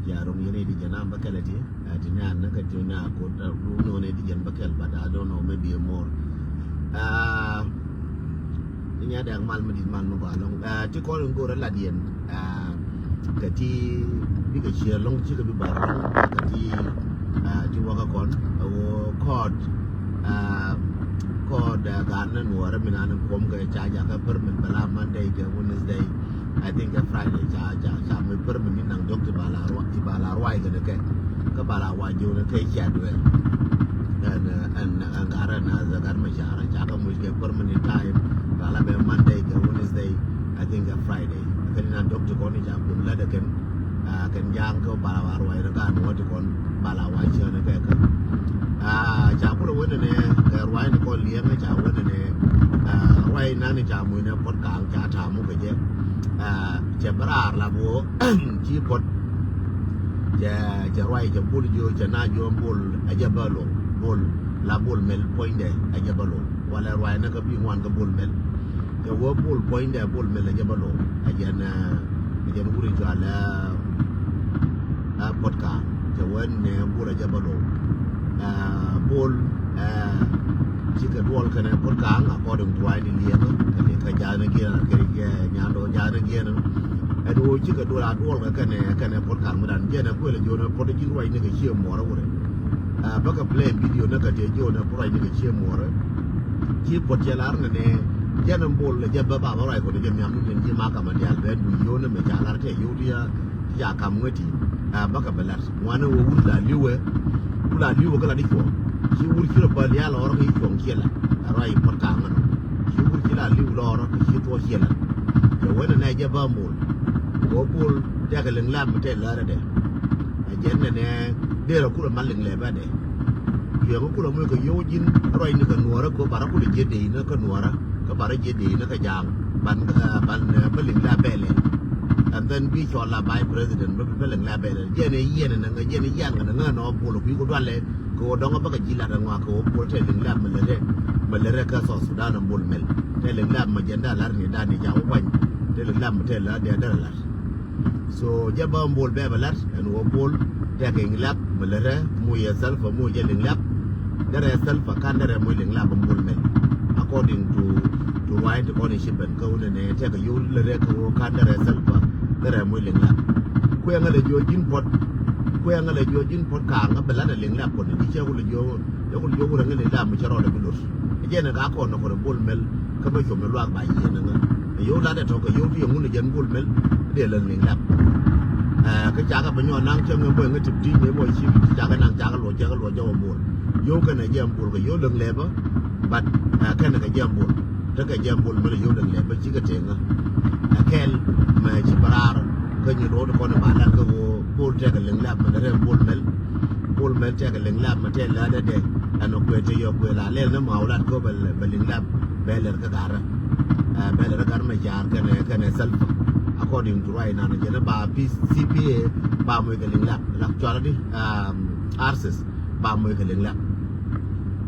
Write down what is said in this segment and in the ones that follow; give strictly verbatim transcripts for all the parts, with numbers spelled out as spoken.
Ja rong yɛn i̱ di jɛn am bä kɛl ɛ ti, ɛ ti nɛ̈ɛ̈n ni kä ti nɛ̈ɛ̈n a kot, ɛ, duŋ ni ɣän i̱ di jɛn bä kɛl, but I don't know, maybe more. Ɛ, ni nya dɛŋ mal mi di̱t mal mi gɔaa lɔŋ. Ɛ, ti kɔn in go̱o̱r ɛ lat yɛn, ɛ, kɛ ti bikɛ ciɛ lɔŋ cikɛ bi bar lɔŋ kɛ ti, ɛ, ti wäkä kɔn ɛ ɣöö kɔɔt, ɛ, kɔɔt, ɛ, gaat ni nuɔɔrä mi nan in kuɔm kɛ ca jakä pär min bɛ la Monday kɛ Wednesday. I think ɛ Friday ca, ca, ca mi pär mi ni naŋ diɔ̱k ti ba la ruac, ti ba la ruac kɛ ni kɛ. Kä ba la wac jiw ni kɛ cia duel. Ɛn, ɛn, ɛn gat rɛ na zɛ gat ma ca rɛ ca kä muc kɛ pär mi ni time. Ba la bɛ Monday kɛ Wednesday. I think ɛ Friday. Kɛ ni naŋ diɔ̱k ti kɔn ni ca kun lät ɛ kɛn. Ɛ, kɛn ja̱a̱ŋ kä ba la wa ruac ni gat nuɔɔr ti kɔn ba la wac cä ni kɛ kä. Ɛ, ca kulɛ wen ni nɛ kɛ ruac ni kɔn liɛŋ ca wen ni nɛ. Ɛ, ruac nan ni ca muc ni puɔt kaŋ ca ta̱a̱ muk kɛ jɛ. Ɛ, cɛ bä raar la bä wä ci puɔt. Cɛ, cɛ ruac cɛ bul jiö cɛ na jiö bul a jɛ bä lo̱ bul la bul mel puɔ̱nydɛ a jɛ bä lo̱. Walɛ ruac ni kä bi ŋuan kä bul mel. Cɛ wä bul puɔ̱nydɛ bul mel a jɛ bä lo̱. A jɛn, ɛ, a jɛn wuri cɔal, ɛ, ɛ, puɔt kaŋ. Cɛ wä nɛ bul a jɛ bä lo̱. Ɛ, bul, ɛ, cikɛ duɔl kɛnɛ puɔt kaŋ according to ruac ni liɛŋ kɛ liɛŋ kä ja̱a̱n ni giɛn kɛ, kɛ nyandɔ ja̱a̱n ni giɛn. Ɛn ɣöö cikɛ duɔl a duɔl kɛ kɛnɛ, kɛnɛ puɔt kaŋ mi dan jɛn ɛ kuël ɛ jiön ɛ puɔt ji̱n ruac ni kɛ cie muɔɔrä wurɛ. Ɛ, bä kɛ play video ni kɛ tiɛ jiön ɛ puɔt ruac ni kɛ cie muɔɔrä. Ci puɔt cɛ lar ni nɛ jɛn ɛ bol ɛ jɛ bä ba bä ruac kɔn jɛ miam ni jɛn ji̱ ma kamɛ diaal bɛ du jiön ɛ mɛ ca lar tɛ jiö ti ya. Ti ca kam ŋäti, ɛ, bäkɛ bɛ lat. Ŋuani wä wur la li̱wɛ, wur la li̱wɛ kä la di cuɔ̱ɔ̱ŋ. Ci wur ci rɔ bä liaal lɔɔrä kä ci cuɔ̱ɔ̱ŋ ciɛ lat. Ɛ ruac i̱ puɔ̱t ka̱a̱ŋ ŋän. Ci wur ci la li̱w lɔɔrä kä ci tuɔɔk ciɛ lat. Cɛ wen ɛnɛ jɛ bä bol. Wä bol tɛkɛ liŋ lam mi tɛk lärädɛ. Ɛ jɛn ɛnɛ derɛ kulɛ mal liŋ lɛpɛdɛ. Cuɛ kä kulɛ muc kɛ yio̱w ji̱n ruac ni kɛ nuɔ̱ɔ̱rä kɛ ɣöö barä kulɛ jiɛ dee inä kä nuɔ̱ɔ̱rä. Kä ba rɔ jiɛ dee inä kä ja̱a̱ŋ ban, ɛ, ban, ɛ, bä liŋ la bɛlɛ. And then bi cɔl la vice president bä, bä liŋ la bɛlɛ. Jiɛn ɛ yiɛn ɛ nɛ ŋä, jiɛn ɛ yian kɛ nɛ ŋä nɔ bol kui̱ ku dualɛ. Kɛ ɣöö dɔ̱ŋ bä kɛ ji̱ lat ɛ ŋɔak kɛ ɣöö bol tɛ liŋ la mɛ lɛ rɛ, mɛ lɛ rɛ kä South Sudan ɛ bol mɛl. Tɛ liŋ la mɛ jɛn da lar ni da ni ca wä kuany. Tɛ liŋ la mɛ tɛ la dee dee lat. So jɛ bä bol bɛ bɛ lat ɛn wä bol tɛkɛ liŋ lap mɛ lɛ rɛ mu yɛ Salva mu jɛ liŋ lap. Dɛ rɛ Salva kan dɛ rɛ mu liŋ lap bä bol mɛl. According to, to ruac ti kɔn i̱ ci ben kä wunɛ nɛ tɛkɛ yo̱w lɛ rɛ kä wä kan dɛ rɛ Salva dɛ rɛ mu liŋ lap. Kuɛ ŋä lɛ jiɔ ji̱n puɔt, kuɛ ŋä lɛ jiɔ ji̱n puɔt ka̱a̱ŋ ŋä bɛ lat ɛ liŋ lap puɔt ni cɛ wulɛ jiɔ, cɛ wulɛ jiɔ wurɛ ŋä liŋ lap mi cɛ rɔɔdɛ bi lot. Jɛn ɛ ka kɔn nɔkɔrɛ bol mɛl kä bä com ni luaak ba yieen ni ŋä. Ɛ yio̱w lat ɛ tɔ̱ kɛ yio̱w ti yɛ ŋun ɛ jɛn bol mɛl dee lät liŋ lap. Ɛ, kä cakɛ bä nyɔɔn naŋ cäŋ ɛ bä ɛ ŋä tip ti ni bä ci cakɛ naŋ cakɛ luɔc cakɛ luɔc jɛ wä bol. Yio̱w kɛnɛ jɛn bol kɛ yio̱w liŋ lɛpä. But, ɛ, kɛnɛ kɛ jɛn bol. Tekɛ jɛn bol mɛl ɛ yio̱w liŋ lɛpä cikɛ tëŋä. Ɛ kɛl mɛ ci bä raar kä nyi ro̱o̱d kɔn ɛ ba lat kä ɣöö bol tekɛ liŋ lap mɛ lɛ rɛm bol mɛl. Bol mɛl tɛkɛ liŋ lap mɛ tɛk lät dee dee. Ɛn ɔ kuɛ te yɔ kuɛ la lɛl ni ma wä lat kɛ bɛ, bɛ liŋ lap bɛ lɛr kä garä. Ɛ, bɛ lɛr kä garä mɛ car kɛnɛ, kɛnɛ Salva. According to ruac nan jɛn ba P C P A ba moc kɛ liŋ lap. La cuarɛ di, um, arsis ba moc kɛ liŋ lap.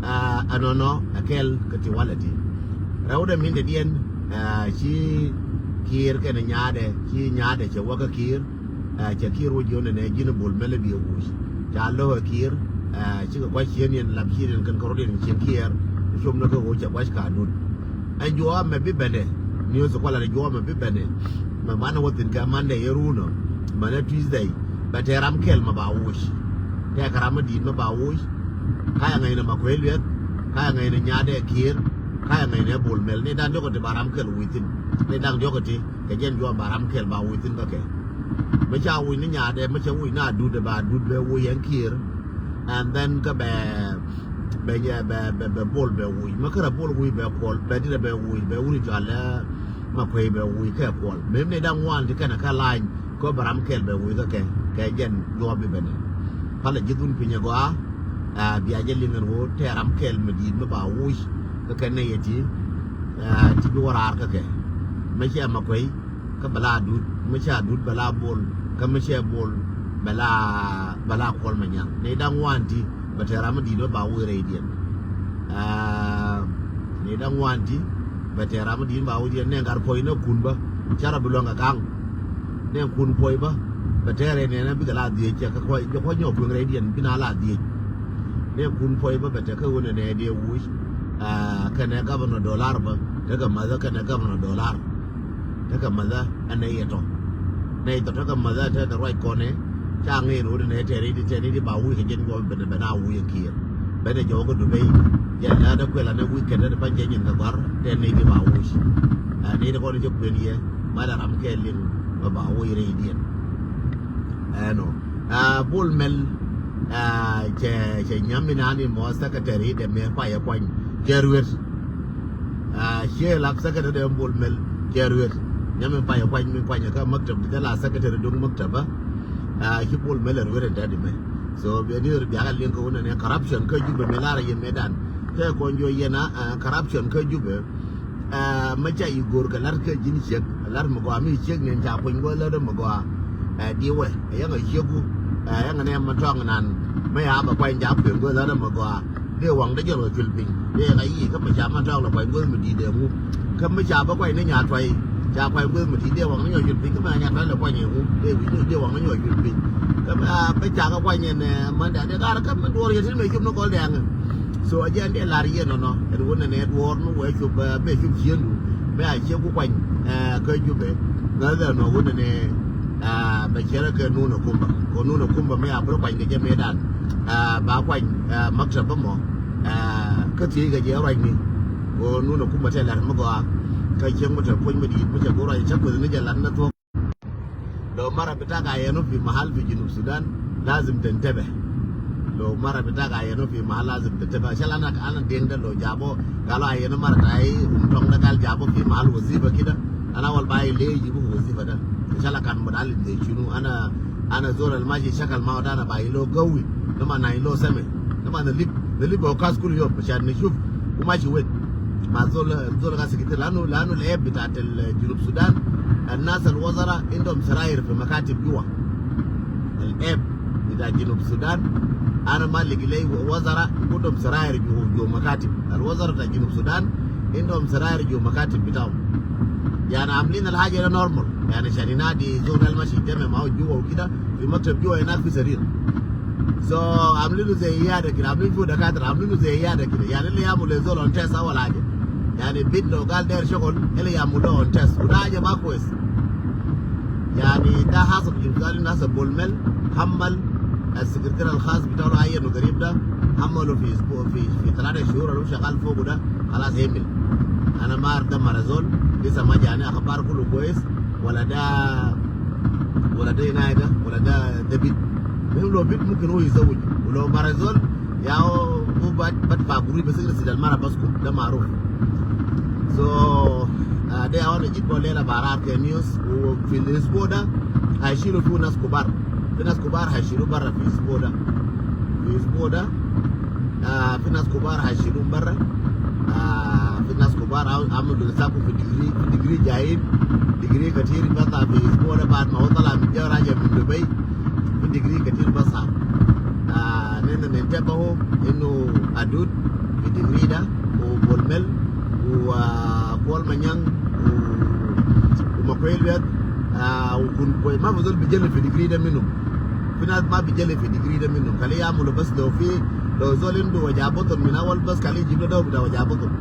Ɛ, ɛnɔnɔ ɛ kɛl kɛ ti walɛ ti. Rɛw dɛ min dɛ diɛn, ɛ, ci Kiir kɛnɛ nyaadɛ, ci nyaadɛ cɛ wä kä Kiir. Ɛ, cɛ Kiir wä jiɔn ɛnɛ ji̱n bol mɛl ɛ bi ɛ wuc. Ca lo̱k ɛ Kiir, ɛ, cikɛ gua̱c ciën yɛn lap ciën yɛn kɛn kɛ rot yɛn cieŋ Kiir. Cuɔm ni kä ɣöö cɛ gua̱c ka dut. Ɛn juɔ̱ɔ̱k ɛmɛ bi bɛnɛ. Niöth kualɛ rɛ juɔ̱ɔ̱k ɛmɛ bi bɛnɛ. Mɛ manɛ wä thi̱n kɛ Monday yɛ run ɔ. Mɛnɛ Tuesday. Bɛ tɛ ram kɛl mɛ ba wuc. Tɛkɛ ram mi di̱i̱t mɛ ba wuc. Ka yɛ ŋäcnɛ ma kuec luɛth. Ka yɛ ŋäcnɛ nyaadɛ Kiir. Ka yɛ ŋäcnɛ bol mɛl. Ni da̱ŋ diɔ̱k ɔ ti ba ram kɛl wi̱i̱ thi̱n. Ni da̱ŋ diɔ̱k ɔ ti. Kɛ jɛn juɔ̱ɔ̱m ba ram kɛl ba wuc thi̱n kä kɛ. Mi ca wuc ni nyaadɛ, mi ca wuc ni Adut, ba Adut bɛ wuc ɛn Kiir. And then kä bɛ, bɛ nyɛ, bɛ, bɛ, bɛ bol bɛ wuc. Mi kärɛ bol wuc bɛ kuɔl, bɛ dirɛ bɛ wuc, bɛ wuri cɔal ɛ ma kuey bɛ wuc kɛ kuɔl. Mi ni da̱ŋ wan ti kɛnɛ kä lany, kä bɛ ram kɛl bɛ wuc kä kɛ, kɛ jɛn juɔ̱ɔ̱m bi bɛnɛ. Palɛ ji̱ dhun piny ɛ gɔaa, ɛ, bia jɛ liŋ ɛn ɣöö tɛ ram kɛl mi di̱i̱t mi ba wuc, kä kɛn nɛ yɛ ti, ɛ, ti bi wä raar kä kɛ. Mi cɛ ma kuey, kä bɛ la Adut, mi cɛ Adut bɛ la bol, kä mi cɛ bol bɛ la, bɛ la kuɔl mɛ nyaŋ. Ni da̱ŋ wan ti bɛ tɛ ram mi di̱i̱t bä ba wee rɛydiɛn. Aa, ni da̱ŋ wan ti bɛ tɛ ram mi di̱i̱t ba wee diɛn. Nɛ gat puɔ̱c nɛ kun bä, ca rɔ bi luäŋ kɛ ka̱ŋ. Nɛ kun puɔ̱c bä, Bɛ tɛɛrɛ nɛnɛ bikɛ la dhiec cɛ kɛ kuɔc, jɛ kuɔc nyɔk kueŋ rɛydiɛn bi na la dhiec. Nɛ kun puɔc bä bɛ tekɛ ɣöö nɛnɛ diɛ wuc. Aa, kɛnɛ gavana dollar bä tekɛ mäthä, kɛnɛ gavana dollar tekɛ mäthä. Ɛnɛ yɛ tɔ nɛ tɔ tekɛ mäthä tɛ tɛ ruac kɔnɛ. Ca ŋeen ɣöö nɛnɛ tɛɛrɛ di tɛɛrɛ di ba wuc kɛ jɛn guɔ bɛ bɛ na wuc ɛ kiɛ. Bɛ nɛ jɔwä kä Dubai. Jɛ lɛ dɛ kuɛl anɛ wi̱i̱ kɛn dɛ pan jɛ nyin kɛ gɔ̱a̱r tɛ nɛ di ba wuc. Aa, nɛ di kɔn jɛ kuɛn yɛ ma dɛ ram kɛ liŋ bɛ ba wuc rɛydiɛn. Ɛnɔ. Aa, Bol Mel, aa, cɛ, cɛ nyam mi naan in mɔ secretary dɛ mɛ payɛ kuany. Cɛ ruet. Aa, cɛ lap secretary dɛ Bol Mel cɛ ruet. Nyam mi payɛ kuany mi kuany kä maktab, cɛ la secretary duŋ maktab, aa, ci Bol Mel ruet in dadi mɛ. So, bɛ ni ruet biakä liŋ kä wunɛ ni corruption kä Jubɛ mi lar yɛ mɛ dan. Kɛ kɔn jo yɛn a, aa, corruption kä Jubɛ. Aa, mä ca yi go̱o̱r kɛ la̱t kä ji̱n ciek, la̱t mi gɔaa mi ciek ni ca puɔ̱ny guäth la̱t mi gɔaa. Aa, di wɛ, aa, yɛŋ a ciek wu, aa, yɛŋ a nɛ ma tɔŋ nan, mä ya bɛ puɔ̱ny ca puɔ̱ny guäth la̱t mi gɔaa. Dee waŋ dee jɔl kɛ cuil piny, dee ka yi, kä mi ca ma tɔŋ lɛ puɔ̱ny guäth mi di̱i̱t dee ŋu. Kä mi ca bä puɔ̱ny ni nya tuɔy, ca puɔ̱ny guäth mi di̱i̱t dee waŋ ni nyɔ cuil piny, kä mi nya tuɔy lɛ puɔ̱ny ŋu, dee wi̱c dee waŋ ni nyɔ cuil piny. Kä mi, aa, bä ca kɛ puɔ̱ny ɛn, aa, manda dee gar kä mi duɔr yɛ tin mɛ cup ni gɔl dɛɛŋ. So a jiɛn dee lar yɛ nɔnɔ ɛn wun nɛnɛ duɔɔr ni wee cop, ɛ, bɛ cop ciëndu bɛ a ciek ku kuany, ɛ, kä Jubɛ. Ŋäth ɛn nɔ wun nɛnɛ, ɛ, bɛ cɛrɛ kɛ Nuna Kumba. Kɛ Nuna Kumba mi a bi rɔ kuany kɛ jɛ mëëdan, ɛ, ba kuany, ɛ, maktab bä mɔ, ɛ, kä thiec kɛ jɛ ruacni. Kɛ Nuna Kumba tɛ lar mi gɔaa kä ciek mi tɛ puɔ̱ny mi di̱i̱t mi tɛ go̱r ruac cä kueth ni jɛ lat ni thuɔ̱k. Lo mara bitak a yɛn fi mahal fi Junub Sudan, lazim tentebe. Lo mara bitak a yɛn fi mahal, lazim tentebe. Ashan ana, ana deng da lo jabo, galo a yɛn mara tai, um tong da gal jabo fi mahal wazifa kida. Ana wal bai le jibu wazifa da. Ashan kan mutaalim zai shunu, ana, ana zol al mashi shakal ma da ana bai lo gawi. Nama na lo same. Nama na lib, na lib o kas kul yom, ashan nishuf. Kuma shi wet. Ma zol, zol ka sikiti lanu, lanu le bita tel Junub Sudan. Al nas al wazara indom sarair fi makatib jua. Al eb bita Junub Sudan. Ana ma ligi lei wazara indom sarair ju, ju makatib. Al wazara ta Junub Sudan indom sarair ju makatib bitaum. Yani amlin al haja da normal. Yani shan inadi zol al mashi jame ma jua u kida. Fi maktab jua inak fi sarir. So, amlinu zai iyada kida, amlinu fi dakatira, amlinu zai iyada kida. Yani, ili yamu le zol on test awal haja. Yani, bit lo gal der shogol, ili yamu lo on test. Wada haja ma kwes. Yani, da hasab jibgali nasa Bol Mel, hammal, al sekretar al khas bitao lo ayyanu garib da, hammalu fi isbu, fi, fi talata shuhur, al shagal fogu da, khalas hemil. Ana ma arif da mara zol, lisa ma jani akhbar kulu kwes, wala da, wala da inai da, wala da, da bit. Muhim lo bit mumkin hu yizawuj. Wala mara zol, ya hu, hu bad, bad fa guri bas igris da mara bas kum, da maruf. So, ah, da ya wana jit bo lela barar ke news, u fi isbu da, haishilu fi nas kubar. Fi nas kubar haishilu barra fi isbu da. Fi isbu da, Ah, fi nas kubar hashilum barra. Ah, fi nas kubar am-, amulu sabu fi digri, fi digri jayin. Digri katir bata fi isbu da baad ma hu tala min ja raja min Dubai. Fi digri katir basa. Ah, nena nintabahu inu Adut fi digri da, u Bol Mel, u, ah, Kuol Manyang, u, u Makuei Lueth, ah, u Kun Kuei. Ma fi zol bijali fi digri da minu. Fi nas ma bijali fi digri da minu. Kali yamulu bas lo fi Lo zol indu waja butun min awal bas kali jib lo dawa bita waja butun.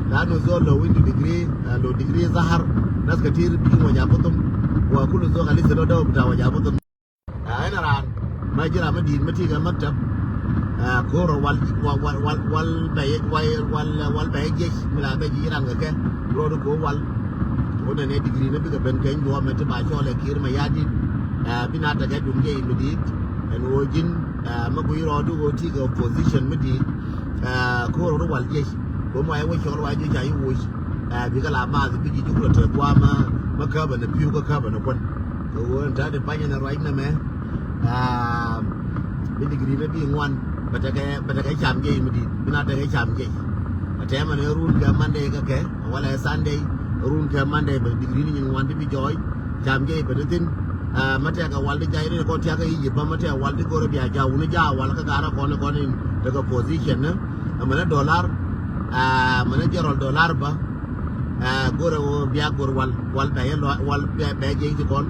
Lanu zol lo indu digri, ah, lo digri zahar, nas katir bi waja butun. Wa kulu zol kali selo dawa bita waja butun. Ah, ina ran ma jira ma dir ma tiga maktab. Ah, koro wal, wal, wal, wal, wal bay, wal, wal, wal bay jesh, mila bay jiran ga ke. Rodu ko wal. Wona ne digri na biga ben ken juwa meti ba chole kir ma yadin. Ah, bina ta ga dum je imidit. En wojin. Ah, ma gui rɔɔdu ɣöö ti kɛ opposition mi di̱i̱t. Ah, ko̱r ɣöö wal jiɛc. Ko̱ mɔ ɛ wec cɔl wa jiɛc a yi woc. Ah, bikɛ la maath bi ji̱ jukɛ lɔ te gua̱a̱ ma, ma käbä ni pi̱w kä käbä ni kuän. Kɛ ɣöö ɛn ta̱a̱ di pany ɛn ruac nɛmɛ. Ah, bi digiri mi bi ŋuan bɛ tekɛ, bɛ tekɛ cam jiɛc mi di̱i̱t. Bi na tekɛ cam jiɛc. Ɛ tɛmɛ ni run kɛ Monday kä kɛ, wala ɛ Sunday, run kɛ Monday bɛ digiri ni nyin ŋuan ti bi jɔɔc. Cam jɛ i̱ bɛ ti thi̱n. Ah, ma tɛk a wal ti ja̱ i̱ ri kɔn tiak i̱ Egypt, ma tɛk a wal ti go̱r i̱ bia ja̱ wuni ja̱ a wal kä ga̱rä kɔn i̱ kɔn in tekɛ position ni. Mɛnɛ dollar, ah, mɛnɛ jɛrɔl dollar bä. Ah, go̱r i̱ bia go̱r wal, wal bɛ yɛ lɔ, wal bɛ, bɛ jɛ i̱ ti kɔn.